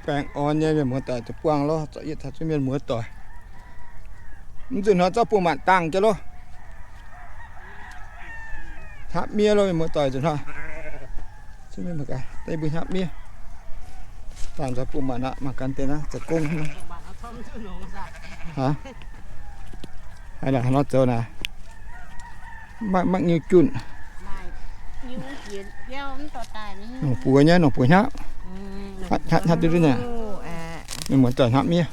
Baengh orn nyei mienh muoz doic, zuqc buangh lorqc, zorqv yietv taux zunv mienh muoz doic. Mv nzunc hnoi zorqv bun maanc dangh jienv lorqc. Hnapv miev lorqc mienh muoz doic nzunc hnoi. Zunv mienh muoz doic, daaih mbuo hnapv miev. Dangh nzorng bun maanc aqv, mangc gaax deix naaiv zoux gong hnangv. Aa, haaix nor zoux naaic. Maiv, maiv nyungc junh. Nongc buoz nyei, nongc buoz hnapv. Hnapv, hnapv duqv duqv nyei. Mienh muoz doic hnapv miev.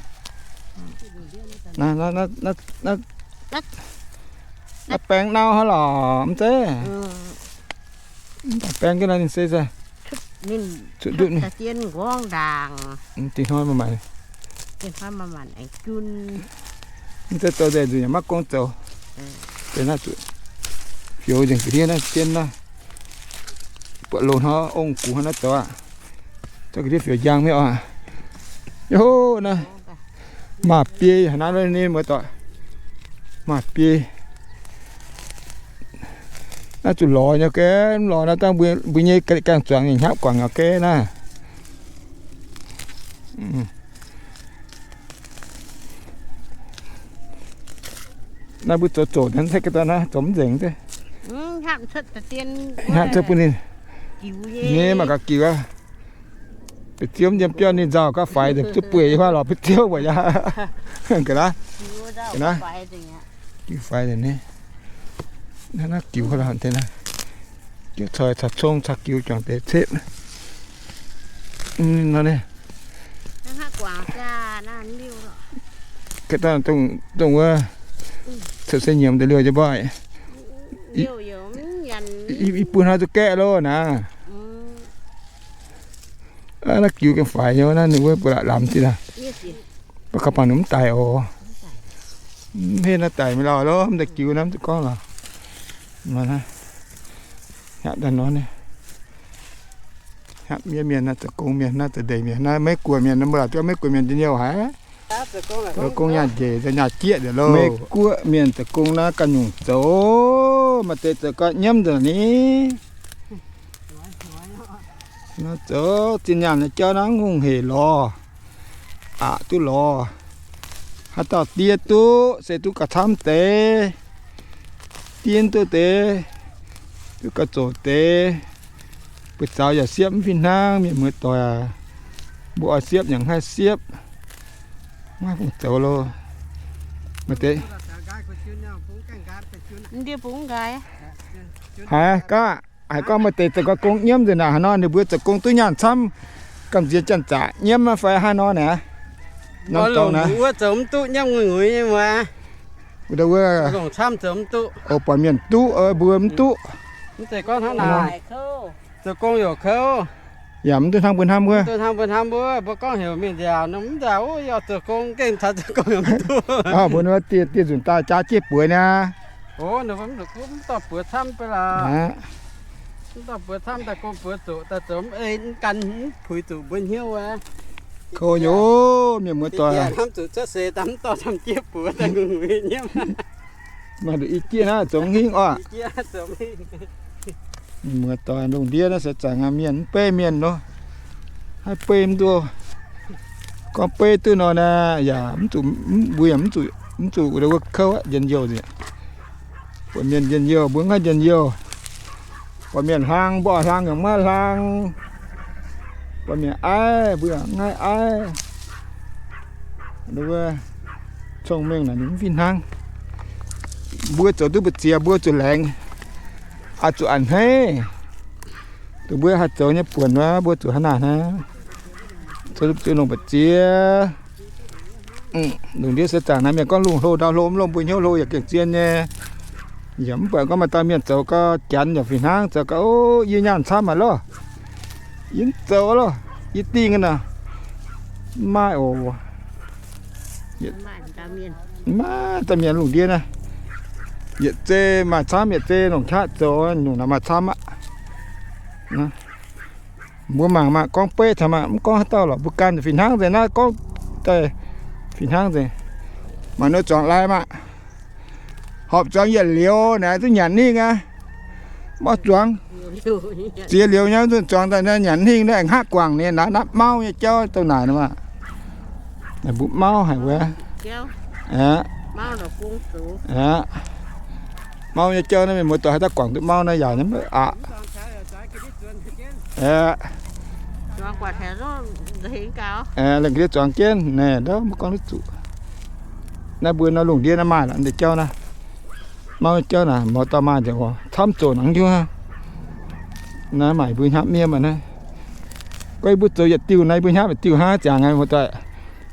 Naaiv, naaiv, naaiv, naaiv baeng nau hnangv lorqc, mv zeiz? Mv baac baeng jienv naaiv ninh se, se cuotv ndutv ninh. Dingh hnoi maaih maanc, mv zeiz zoux nzengc nzunc yaac maiv gong zoux. Deix naaiv zuqc fioux nzengc ga'ndiev naaiv jienv naaiv. Buatc loz hnoi ong gux hnangv naaiv zoux aqv. Zorqv ga'ndiev fioux njang miev oc. Yaac hov naaiv, maaih biei haaix naaiv ninh muoz doic. Maaih biei. Naaiv zuqc lorz nyei gaeqv, mv lorz naaiv dangh mbuo nyei gaeng zuangx nyei hnapv guangc nyei gaeqv naaiv. Naaiv mbuo zoux zoqc naaiv, zoux mv nzengc. Hnapv cuotv bun ninh. Nyei mangc gaax giux aqv. Ba'ziex yiem biauv ninh nzauh gauh faix, zuqc bueix nyei lorz ba'ziex mbuo yaac. Ga'naaiv, ga'naaiv, giux faix nzengc ni. Naaiv giux, giux coix caux cong caux giux juangc deix cepv. Nor ni. Dongh wuov ceux se nyiemz deix liouh jienv mbuo. Ih bun hnoi zuqc gaeqv loh naaiv. Naaiv giux gengh faix nyei, naaiv ninh wuov mbuo la'lamx ziqc aqv. Mv baac kaux bangc ninh mv daic oc. Mv henv naaiv daic mingh lauh lorqc, mv deix giux naaiv mv zuqc gorngv lorqc. Hnapv daaih nor, hnapv miev mienh naaiv, zoux gong mienh naaiv, zoux ndeic mienh naaiv, Meiv Guoqv mienh naaiv, mbuo laaix duqv Meiv Guoqv mienh njien-youh haic. Zoux gong nyaah njiec, nyaah jieqv ndiev loh. Meiv Guoqv mienh zoux gong naaiv ganh nyungc zoux, maaih deix zoux gau nyiemv nzengc ni. Zoux zinh nyaanh nyei jauv naaiv hungh hec lorz, aqc duqv lorz. Haaix dauh diev duqv se duqv gauh camv deix, diev duqv deix, duqv gauh zoqc deix. Buoz-zaux yaac siepv mv fih hnangv, mienh muoz doic aac. Mbuo oix siepv yaac mv haih siepv, mv haih fungc zoux loh. Maaih deix haiz gorngv, haiz gorngv maaih deix zoux gong nyiemv nzengc naaic, haaix nor ninh mbuo zoux gong duqv nyaanh camv, gamh nziex janx-zaqc nyiemv fai haaix nor naaic? Wuov zoux mv duqv nyiemv nguiz-nguiz nyei muoz. Buatc mienh duqv, mbuo mv duqv. Zoux gong youc kouv. Yaac mv duqv hnangv mbuo hnamv wuov. Mbuo hnamv mbuo hnamv wuov, mbuo gorngv heuc mingh nziaauc, mv nziaauc wuov, yaac zoux gong gengh caux zoux gong yaac mv duqv. Mbuo dieh, dieh nzunc daaih jaav jienv buoz niaa. Mv dorh buoz camv beiv laac. Mv dorh buoz camv daaih gong buoz zoqc, daaih zoux mv ei, mv gan, mv puix zuqc mbuo hnyouv wuov. Kouv nyei, mienh muoz doic. Hnamv zuqc cuotv seix daaih mv dorh camv jieqv buoz daaih nguiz-nguiz nyiemv. Maaih nduqc i jieqv naaiv zoux hingv oc. Mienh muoz doic, lungh ndiev naaiv se zaangc mienh mv beiv mienh nor, haih beiv mv duqv. Gorngv beiv duqv nor naaic yaac mv zuqc, mbuo yaac mv zuqc, mv zuqc wuov kouv aqv, njien-youh nzengc. Buatc mienh njien-youh, mbuo mv haih njien-youh. Buatc mienh hlang, mbuo oix hlang yaac mv haih hlang. Buatc mienh aiv, mbuo yaac mv haih aiv. Wuov cong-mengh naaic ninh mv fih hnangv. Mbuo zoux duqv mbu'ziex mbuo zuqc laengz, oix zuqc a'hneiv. Dongh mbuo haih zoux nyei buonc wuov, mbuo zuqc hnangv naaic hnangv. Zoux duqv zuqc longc mbu'ziex. Lungh ndiev se zaangc naaiv mienh gorngv lungh hlo ndau hlo, mv longc mbuo hnyouv hlo yaac gengh zien nyei. Yaac mv buatc gorngv maaih dauh mienh zoux gau janx yaac fih hnangv, zoux gau, o, yie nyaanh camv haic loh. Yie mv zoux loh. Yie dingh naaic, mv maaih oc. Mv maaih dauh mienh lungh ndiev naaiv, yietc zei maaih camv, yietc zei longc qaqv zoux, nyungc naaic maaih camv aqv. Mbuo mangc maah, gorngv beiv taux maah, mv gorngv haaix dauh lorqc, mbuo ganh fih hnangv nzengc naaiv, gorngv daaih fih hnangv nzengc. Maaih nor zuangx lai maah, horpc zuangx yietc liuz naaic duqv nyanc ningh aqv. Mv zuangx. Ziex liuz nyei, zuangx daaih nyanc hingh naaiv, hnangv guangc ninh naaiv, naaiv mauv nyei jauv dongh naaic nor maah. Naaic mbuo mauv haic wuov. Aqv. Aqv. Mauv nyei jauv naaiv, mienh muoz-doic haaix dauh guangc duqv mauv naaiv yaac nyei aqv. Aqv. Lengh ndiev zuangx jienv naaic, ndau mbuo gorngv duqv zuqc. Naaiv mbuo nor lungh ndiev naaiv maaih lorqc, ndeic jauv naaiv. Mauv nyei jauv naaic, mouz dauh maaih nzengc oc. Camv zoqc nangv njuov. Naaiv maaih mbuo hnyapv miev maah naaiv. Gorngv yie mbuo zoux yietc diuh naaiv, yie mbuo hnyapv yietc diuh hnangv ziangx aqv, muoz-doic.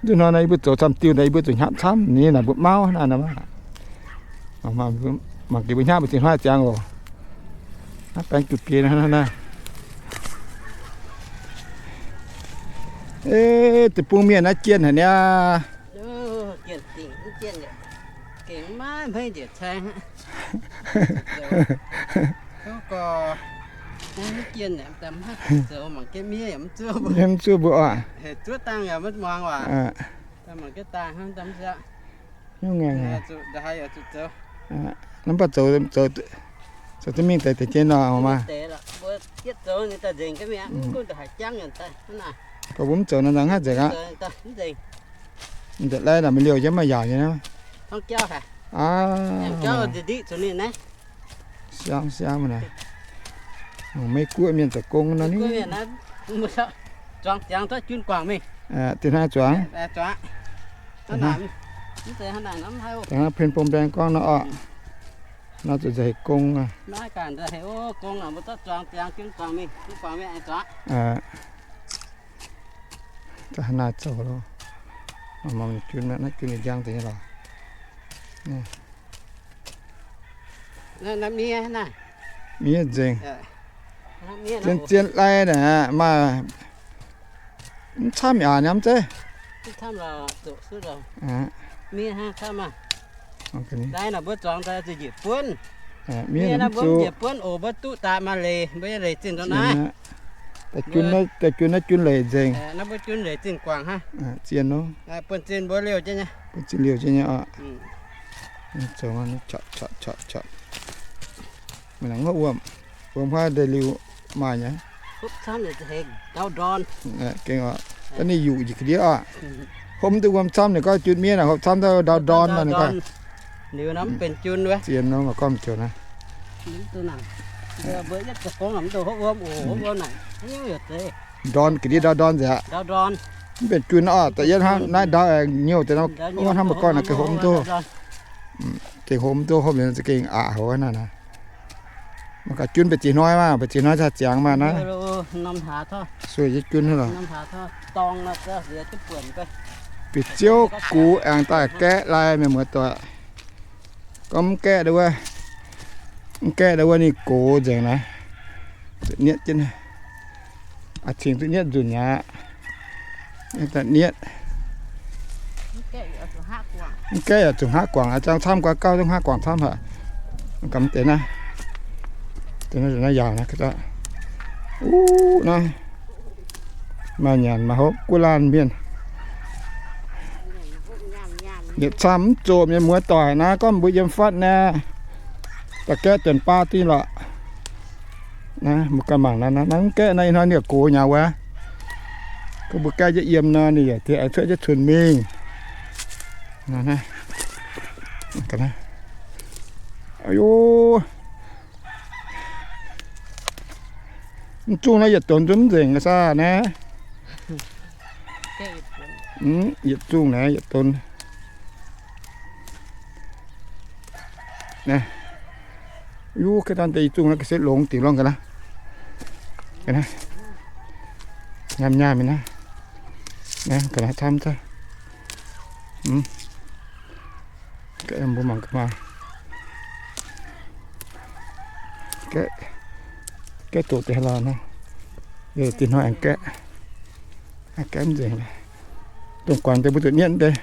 Nzunc hnoi naaiv yie mbuo zoux camv diuh naaiv, yie mbuo zuqc hnyapv camv ni. Naaic mbuo mauv naaiv nor maah. Mangc gaax mbuo hnyapv mbuo zinh hnoi ziangx oc. Naaiv baeng duqv biei naaiv. Ei, deic-bung mienh naaiv jienh haic niaa. Mv zuov mbuo oc. Hnangv ngaengc haic. Mv baac zoux, zoux, zoux duqv mingh deix deix jienv nor maah. Gorngv mbuo mv zoux nor nzangc haaix nzengc aqv. Nzengc lai naaic, maiv liouh jienv maaih yaauc nyei. Aa, siang-siang naaic. Maiv guoqv mienh zoux gong nor ni. Zuangx ziangx zorqv jun guangc mingh. Aa, dinh hnangv zuangx. Da'hnangv Pien Bong Mbaeng gorngv nor orqc. Nor zuqc nzengc gong aqv. Da'hnangv naaiv zoux loh. Mangc jun, naaiv jun njang deix nyei lorqc. Miev nzengc. Zien-zien lai naaic maaih mv camv aqv, nyanc zeiv. Mbuo zuangx daaih zuqc njiec buonv. Miev mv zuqc. Njiec buonv oc, mbuo duqv daaih maaih leiz, mbuo nyei leiz zinh ndongc naaiv. Daaih jun naaiv jun leiz nzengc. Naaiv mbuo jun leiz zinh guangc hnangv. Zien nor. Buonv-zinh mbuo liouh jienv nyei. Buonv-zinh liouh jienv nyei oc. Zoux, wuom, wuom huaav ndeic-liuh maaih nyei. Gengh oc, daaih ninh yuqc njiec ga'ndiev oc. Hopv duqv wuom camv ninh gorngv jun miev naaic, hopv camv daaih ndau ndorn nor ninh gorngv. Zien nor maiv gorngv joux naaiv. Ndorn ga'ndiev ndau ndorn nzengc aqv. Mv benx jun oc, da'yietv hnangv naaiv ndau aengx nyouh deix nor, hnangv maiv gorngv naaiv gengh hopv mv duqv. Gengh hopv mv duqv, hopv liuz za'gengh aqc houc naaiv naaic. Mangc gaax jun mbenc ziex hnoi maah, mbenc ziex hnoi caux ziangx maah naaiv. Sueih jienv jun hnangv lorqc. Bieqc ziouv gux aengx daaih gaeqv lai mienh muoz-doic. Gorngv mv gaeqv wuov, mv gaeqv wuov ninh gox nzengc naaiv. Nietv jienv, a'cingx duqv nietv nzunc aqv. Nietv, mv gaeqv yaac zuqc hngaqv guangc, zaang camv guaax gauh zungv hngaqv guangc camv haic. Gamh deix naaiv, deix naaiv, deix naaiv yaauc naaiv, uv naaiv, maaih nyanc maaih hopv guv laanh mienh. Yietc camv mv zoqc mienh muoz-doic naaiv, gorngv mbuo yiem fatv naaiv, da'gaeqv duonx baa dinh lorqc. Naaiv mbuo ganh mangc naaiv, naaiv mv gaeqv naaiv, ih hnoi ninh gox nyei wuov. Gorngv mbuo gaeqv jienv yiem nor, ninh yaac aengx cuotv jienv cunx mingh. Mv zungh naaiv yietc donx zungv mv nzengc saah naaiv. Yietc zungh naaiv yietc donx. Naaiv, yie ga'dangh deix i zungh naaiv ga'setv longx dingc lorngh ga'naaiv. Nyaam nyaam naaiv. Naaiv ga'naaiv camv daaih. Mbuo mangc gaax maah. Gaeqv doqc deix lorh naaiv. Dinh hnoi aengx gaeqv. Gaeqv mv nzengc. Dongh guangc deix mbuo zuqc nietv deix.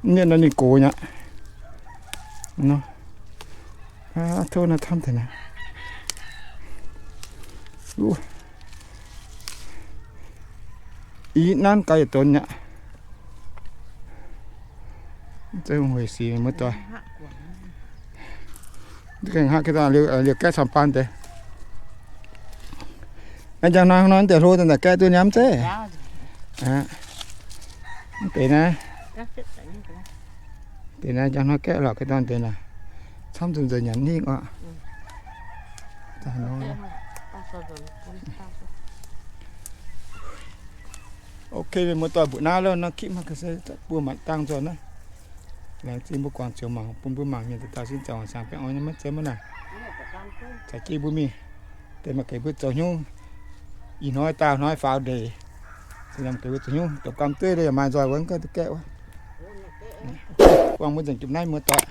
Mv nietv nor ninh gox nyei aqv. Tov naaiv camv deix naaiv. I nanv gaax yietc donx nyei aqv. Zengv hueic sic muoz-doic. Liouh gaeqv camv-baan deix. Naaiv njang hnoi hnoi deix hlo daaih gaeqv duqv nyei mv zeiz? Mv deix naaiv, deix naaiv njang hnoi gaeqv lorqc, gaeqv dorn deix naaic, camv nzunc nzengc nyanc ningh oc. Ok, mienh muoz-doic, mbuo naaiv lorh nor kipv mangc gaax se buo maanc dangh nzoih naaiv. Laengz zingh mbuo guangc ziouc mangc, bun mbuo mangc mienh dauh dauh sin zaangc saangc baengh orn nyei maiv zeiz maiv naaic. Caux jienv mbuo mingh, deix maaih gec mbuo zoux hnyouv, ih hnoi daauh hnoi faaux ndeic, se lamh gec mbuo zoux hnyouv doqc gamh dueiv yaac maaih nzoih wuov ganh duqv gaeqv wuov. Buangh mbuo nzengc jupc naaiv muoz-doic.